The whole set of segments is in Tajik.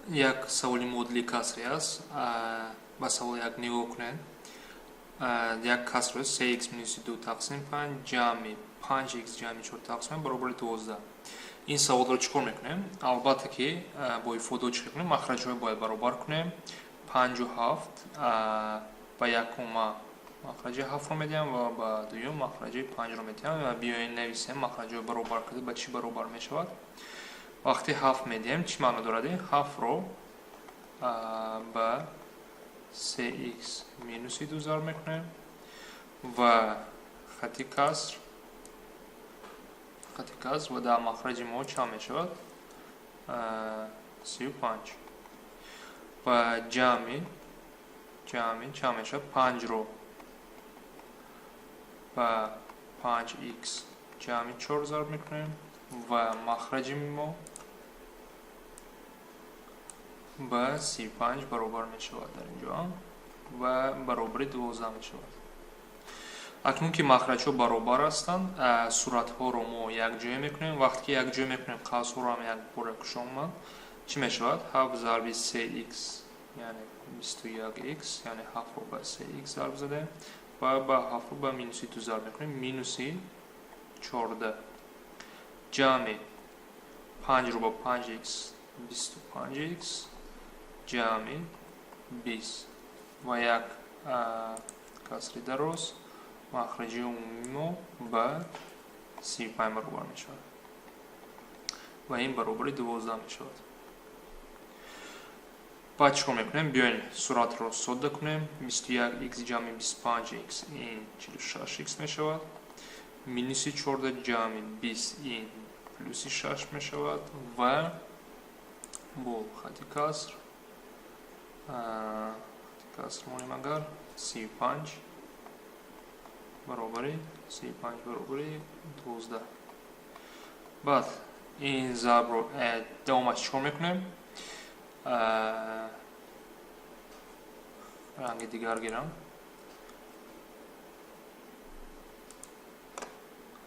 Як саволи модули касре аст. Ба савол як нигоҳ кунед. Як каср 3x минуси 2 тақсим 5 ҷамъи 5x ҷамъи 4 тақсим баробари 12. Ин саволро чӣ кор мекунем? Албатта ки бо ифодаҳо чӣ кунем? Махраҷҳои бояд баробар кунем. 5 7 ба якума махраҷи 7-ро медиҳам ва ба дуюм махраҷи 5-ро медиҳам ва биёед нависем махраҷҳои баробар карда ба чӣ баробар мешавад. Вақте 7 медиҳем, чӣ маъно дорад? 7-ро ба 3x минуси 2 зарб мекунем ва хати каср ва дар махраҷи мо чанд мешавад? 35. Ва ҷамъи чанд мешавад? 5-ро ба 5x ҷамъи 4 зарб мекунем ва махраҷи мо ба 35 баробар мешавад дар инҷо ва баробари 12 мешавад. Акнун ки махраҷҳо баробар ҳастанд, суратҳоро мо якҷоя мекунем. Вақте ки якҷоя мекунем, қавсҳоро ҳам якбора кушоманд. Чӣ мешавад? 7 зарби 3x, яъне 21x, яъне 7-ро ба 3x зарб задем ва ба 7-ро ба минуси 2 зарб мекунем, минуси 14 ҷамъи 5-ро ба 5x 25x ҷамъи 20 ва як касри дароз махраҷи умумии мо ба 35 баробар мешавад ва ин баробари 12 мешавад. Баъд чӣ кор мекунем? Биёем суратро содда кунем. 21x ҷамъи 25x ин 46x мешавад. Минуси 14 ҷамъи 20 ин плюси 6 мешавад ва бо хати каср монем агар 35 баробари 35 баробари 12. Баъд ин зарбро давомаш чӣ кор мекунем? Ранги дигар гирам.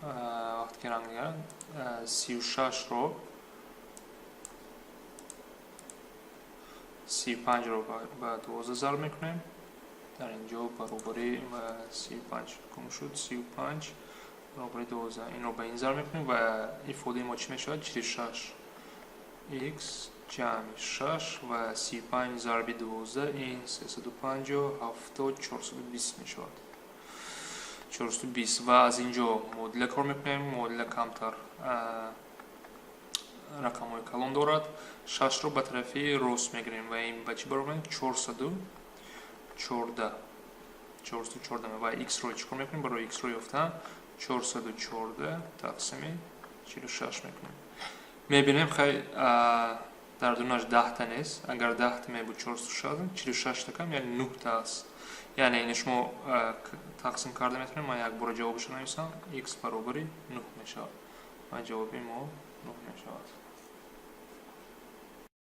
Вақте ки ранг дигар 36-ро 35-ро ба 12 зарб мекунем. Дар инҷо баробари 35 гум шуд, 35 баробари 12. Инро ба ин зарб мекунем ва ифодаи мо чӣ мешавад? 46x ҷамъи 6 ва 35 зарби 12 ин 350 70 420 мешавад. 420 ва аз инҷо модуля кор мекунем. Модуля камтар рақамҳои калон дорад. 6-ро ба тарафи рост мегирем ва ин ба чӣ баробар мешавад? 414. 414 ва x-ро чӣ кор мекунем? Барои x-ро ёфтан 414 тақсими 46 мекунем. Мебинем хай дар дунаш 10 та нест. Агар 10 та мебуд 460, 46 та кам, яъне 9 та аст. Яъне ин шумо тақсим карда метавонем. Ман якбора ҷавобашро нависам. X баробари 9 мешавад. Ва ҷавоби мо 9 мешавад.